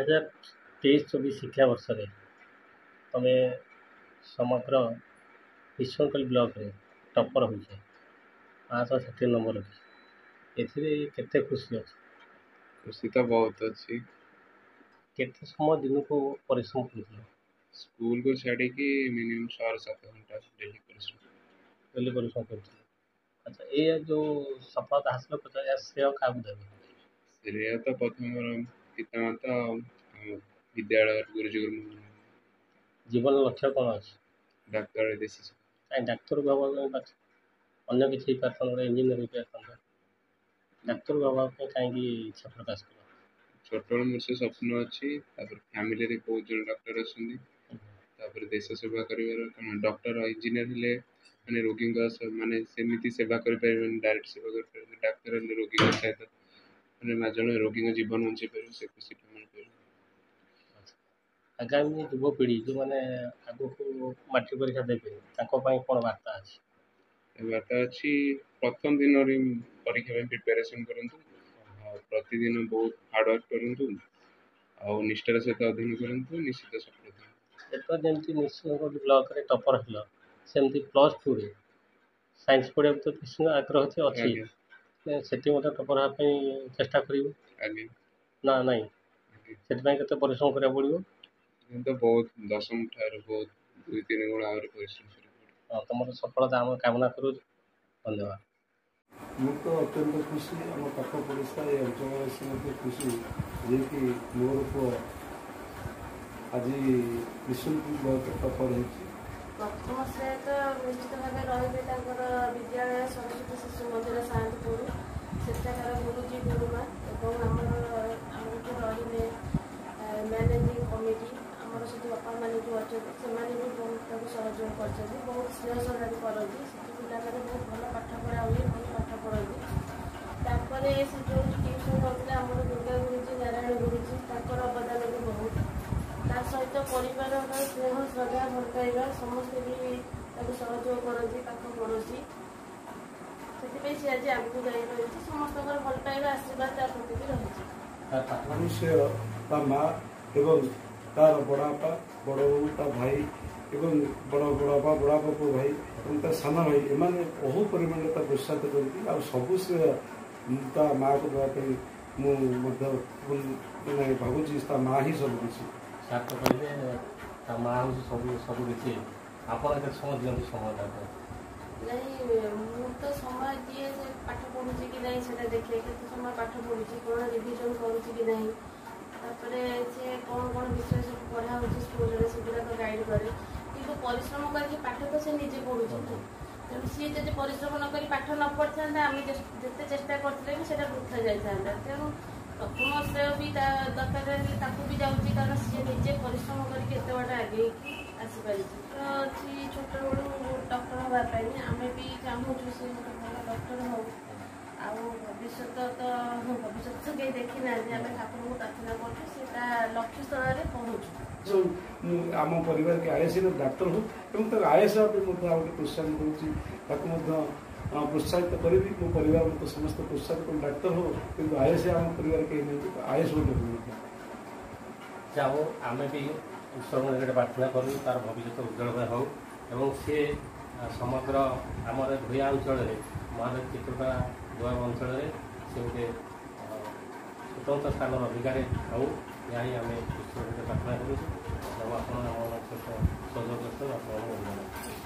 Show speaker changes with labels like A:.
A: 2023-24 ଶିକ୍ଷାବର୍ଷରେ ତମେ ସମଗ୍ର ବିଶ୍ୱକଲି ବ୍ଲକରେ ଟପର ହୋଇଛ, 560 ନମ୍ବର ରଖିଛ, ଏଥିରେ କେତେ ଖୁସି ଅଛ?
B: ଖୁସି ତ ବହୁତ ଅଛି।
A: କେତେ ସମୟ ଦିନକୁ ପରିଶ୍ରମ କରୁଥିଲ?
B: ସ୍କୁଲକୁ ଛାଡ଼ିକି ମିନିମମ୍ 6ରୁ 7 ଘଣ୍ଟା ଡେଲି ପରିଶ୍ରମ।
A: ଡେଲି ପରିଶ୍ରମ କରୁଥିଲ। ଆଚ୍ଛା, ଏଇଆ ଯେଉଁ ସଫଳତା ହାସଲ କରିଛ, ଏହା ଶ୍ରେୟ କାହାକୁ ଦେବେ?
B: ଶ୍ରେୟ ତ ପ୍ରଥମେ ମୋର ପିତାମାତା ଆଉ ବିଦ୍ୟାଳୟର ଗୁରୁଜୀ ଗୁରୁମା।
A: ଜୀବନ ଲକ୍ଷ୍ୟ କ'ଣ ଅଛି?
B: ଡାକ୍ତର, ଦେଶ।
A: କାଇଁ ଡାକ୍ତର ହେବା ପାଇଁ ବାଛ? ଅନ୍ୟ କିଛି ହେଇପାରିଥାନ୍ତା, ଗୋଟେ ଇଞ୍ଜିନିୟର ହେଇପାରିଥାନ୍ତା। ଡାକ୍ତର ହେବା ପାଇଁ କାହିଁକି ଇଚ୍ଛା ପ୍ରକାଶ କଲ?
B: ଛୋଟବେଳୁ ମୋର ସେ ସ୍ୱପ୍ନ ଅଛି। ତାପରେ ଫ୍ୟାମିଲିରେ ବହୁତ ଜଣ ଡକ୍ଟର ଅଛନ୍ତି। ତାପରେ ଦେଶ ସେବା କରିବାର, କାରଣ ଡକ୍ଟର ଇଞ୍ଜିନିୟର ହେଲେ ମାନେ ରୋଗୀଙ୍କ ମାନେ ସେମିତି ସେବା କରିପାରିବେନି, ଡାଇରେକ୍ଟ ସେବା କରିପାରିବେନି। ଡାକ୍ତର ହେଲେ ରୋଗୀଙ୍କ ସହିତ ମାନେ ଜଣେ ରୋଗୀଙ୍କ ଜୀବନ ବଞ୍ଚେଇ ପାରିବ, ସେ ଖୁସିଟା ମିଳିପାରିବ।
A: ଆଗାମୀ ଯୁବପିଢ଼ି ଯେଉଁମାନେ ଆଗକୁ ମାଟ୍ରିକ ପରୀକ୍ଷା ଦେବେ, ତାଙ୍କ ପାଇଁ କ'ଣ ବାର୍ତ୍ତା ଅଛି?
B: ବାର୍ତ୍ତା ଅଛି, ପ୍ରଥମ ଦିନରେ ପରୀକ୍ଷା ପାଇଁ ପ୍ରିପାରେସନ୍ କରନ୍ତୁ ଆଉ ପ୍ରତିଦିନ ବହୁତ ହାର୍ଡ଼ୱାର୍କ କରନ୍ତୁ ଆଉ ନିଷ୍ଠାର ସହିତ ଅଧ୍ୟୟନ କରନ୍ତୁ, ନିଶ୍ଚିତ ସଫଳତା।
A: ଏଥର ଯେମିତି ନିଶ୍ଚିତ ବ୍ଲକରେ ଟପର ହେଲ, ସେମିତି +2ରେ ସାଇନ୍ସ ପଢ଼ିବାକୁ ତ ନିଶ୍ଚିତ ଆଗ୍ରହ ଅଛି।
B: ଆଜ୍ଞା।
A: ସେଠି ମଧ୍ୟ ଟପର ହେବା ପାଇଁ ଚେଷ୍ଟା କରିବ?
B: ଆଜ୍ଞା।
A: ନା ନାଇଁ?
B: ଆଜ୍ଞା।
A: ସେଥିପାଇଁ କେତେ ପରିଶ୍ରମ କରିବାକୁ ପଡ଼ିବ?
B: ତ ବହୁତ, ଦଶମ ଠାରୁ ବହୁତ 2-3 ଗୁଣ ଆହୁରି ପରିଶ୍ରମ କରିବାକୁ ପଡ଼ିବ।
A: ହଁ, ତୁମର ସଫଳତା ଆମେ କାମନା କରୁଛୁ। ଧନ୍ୟବାଦ।
C: ମୁଁ ତ ଅତ୍ୟନ୍ତ ଖୁସି, ଆମ ପାଖ ପଡ଼ିଶା ଏ ଅଞ୍ଚଳବାସୀ ମଧ୍ୟ ଖୁସି ଯିଏକି ମୋର ପୁଅ ଆଜି ବିଷ୍ଣୁପୁର ବ୍ଲକ ଟପର ହେଇଛି।
D: ପ୍ରଥମ ଶ୍ରେୟ ତ ନିଶ୍ଚିତ ଭାବେ ରହିବେ ତାଙ୍କର ବିଦ୍ୟାଳୟ ସରସ୍ୱତୀ ଶିଶୁ ମନ୍ଦିର ସାଆନ୍ତପୁର, ସେଠାକାର ଗୁରୁଜୀ ଗୁରୁମା ଏବଂ ଆମର ଯେଉଁ ରହିଲେ ମ୍ୟାନେଜିଂ କମିଟି, ଆମର ସେଠି ବାପାମାନେ ଯେଉଁ ଅଛନ୍ତି, ସେମାନେ ବି ବହୁତ ତାକୁ ସହଯୋଗ କରିଛନ୍ତି, ବହୁତ ସ୍ନେହ ଶ୍ରଦ୍ଧା ବି କରନ୍ତି। ସେଠି ପିଲାମାନେ ବହୁତ ଭଲ ପାଠ ପଢ଼ା ହୁଏ, ଭଲ ପାଠ ପଢ଼ନ୍ତି। ତାପରେ ସେ ଯେଉଁଠି ଟିଉସନ୍ କରୁଥିଲେ, ଆମର ଦୁର୍ଗା ଗୁରୁଜୀ, ନାରାୟଣ ଗୁରୁଜୀ, ତାଙ୍କର ଅବଦାନ ବି ବହୁତ। ତା ସହିତ ପରିବାରର ସ୍ନେହ ଶ୍ରଦ୍ଧା ଭଲ ପାଇବା, ସମସ୍ତେ ବି ତାକୁ ସହଯୋଗ କରନ୍ତି, ପାଖ ପଡ଼ୋଶୀ। ସେଥିପାଇଁ ସେ ଆଜି ଆଗକୁ ଯାଇପାରିଛି। ସମସ୍ତଙ୍କର ଭଲ ପାଇବା, ଆଶୀର୍ବାଦ ତା ପ୍ରତି ବି ରହିଛି।
C: ମନୁଷ୍ୟ ତା ମା ଏବଂ ତାର ବଡ଼ ବାପା, ବଡ଼ ବୋଉ, ତା ଭାଇ ଏବଂ ବଡ଼ ବଡ଼ ବାପା, ବଡ଼ ବାପା ପୁଅ ଭାଇ ଏବଂ ତା ସାନ ଭାଇ, ଏମାନେ ବହୁ ପରିମାଣରେ ତା ପ୍ରୋତ୍ସାହିତ କରନ୍ତି। ଆଉ ସବୁ ଶ୍ରେୟ ତା ମାଆକୁ ଦେବା ପାଇଁ ମୁଁ ମଧ୍ୟ ମାନେ ଭାବୁଛି ତା ମା ହିଁ ସବୁ କିଛି।
A: ସାର୍ ତ କହିଲେ ତା ମା ହେଉଛି ସବୁ କିଛି। ଆପଣ କେତେ ସମୟ ଦିଅନ୍ତି ସମୟ ତାକୁ?
D: ନାଇଁ, ମୁଁ ତ ସମୟ ଦିଏ। ସେ ପାଠ ପଢ଼ୁଛି କି ନାହିଁ ସେଇଟା ଦେଖେ, କେତେ ସମୟ ପାଠ ପଢ଼ୁଛି, କ'ଣ ରିଭିଜନ୍ କରୁଛି କି ନାହିଁ। ତାପରେ ସେ କ'ଣ କ'ଣ ବିଷୟ ସବୁ ପଢ଼ା ହେଉଛି ସ୍କୁଲରେ, ସେଗୁଡ଼ାକ ଗାଇଡ଼ କରେ। କିନ୍ତୁ ପରିଶ୍ରମ କରିକି ପାଠ ତ ସେ ନିଜେ ପଢ଼ୁଛି ନା, ତେଣୁ ସିଏ ଯଦି ପରିଶ୍ରମ ନ କରି ପାଠ ନ ପଢ଼ିଥାନ୍ତା, ଆମେ ଯେତେ ଚେଷ୍ଟା କରିଥିଲେ ବି ସେଇଟା ବୃଥା ଯାଇଥାନ୍ତା। ତେଣୁ ପ୍ରଥମ ଶ୍ରେୟ ବି ତା ଦରକାର ହେଲେ ତାକୁ ବି ଯାଉଛି, କାରଣ ସିଏ ନିଜେ ପରିଶ୍ରମ କରିକି ଏତେ ବାଟ ଆଗେଇକି ଆସିପାରିଛି। ତ ଅଛି ଛୋଟବେଳୁ ଡକ୍ଟର ହେବା ପାଇଁ, ଆମେ ବି ଚାହୁଁଛୁ ସେ ଗୋଟେ ଭଲ ଡକ୍ଟର ହଉ। ଆଉ ଭବିଷ୍ୟତ ତ କେହି ଦେଖିନାହାନ୍ତି। ଆମେ ଠାକୁରଙ୍କୁ ପ୍ରାର୍ଥନା କରୁଛୁ ସେ ତା ଲକ୍ଷ୍ୟସ୍ଥଳରେ ପହଞ୍ଚୁ।
C: ସବୁ ମୁଁ ଆମ ପରିବାର କି ଆଇଏଏସ୍ ଡାକ୍ତର ହଉ ଏବଂ ତାକୁ ଆଇଏଏସ୍ ହେବା ପାଇଁ ମଧ୍ୟ ଆଉ ଗୋଟେ ପ୍ରୋତ୍ସାହନ କରୁଛି, ତାକୁ ମଧ୍ୟ ପ୍ରୋତ୍ସାହିତ କରିବି। ମୋ ପରିବାର ମୋତେ ସମସ୍ତେ ପ୍ରୋତ୍ସାହିତ କରୁ ଡାକ୍ତର ହଉ, କିନ୍ତୁ ଆଇଏଏସ୍ ଆମ ପରିବାର କେହି ନାହାନ୍ତି, ଆଇଏଏସ୍ ଗୋଟେ ହଉ ମଧ୍ୟ।
A: ଯାହା ହଉ, ଆମେ ବି ଈଶ୍ୱରଙ୍କ ନିକଟରେ ପ୍ରାର୍ଥନା କରୁ ତାର ଭବିଷ୍ୟତ ଉଜ୍ଜଳମୟ ହଉ ଏବଂ ସିଏ ସମଗ୍ର ଆମର ଭୂୟା ଅଞ୍ଚଳରେ, ମହାନଦୀ ଚିତ୍ରକଳା ଦୁଆବ ଅଞ୍ଚଳରେ ସେ ଗୋଟେ ସ୍ୱତନ୍ତ୍ର ସ୍ଥାନର ଅଧିକାରୀ ହଉ, ଏହା ହିଁ ଆମେ ଈଶ୍ୱରଙ୍କ ନିକଟରେ ପ୍ରାର୍ଥନା କରୁଛୁ। ଆଉ ଆପଣ ଆମ ସହିତ ସହଯୋଗ କରୁଛନ୍ତି, ଆପଣଙ୍କୁ ଧନ୍ୟବାଦ।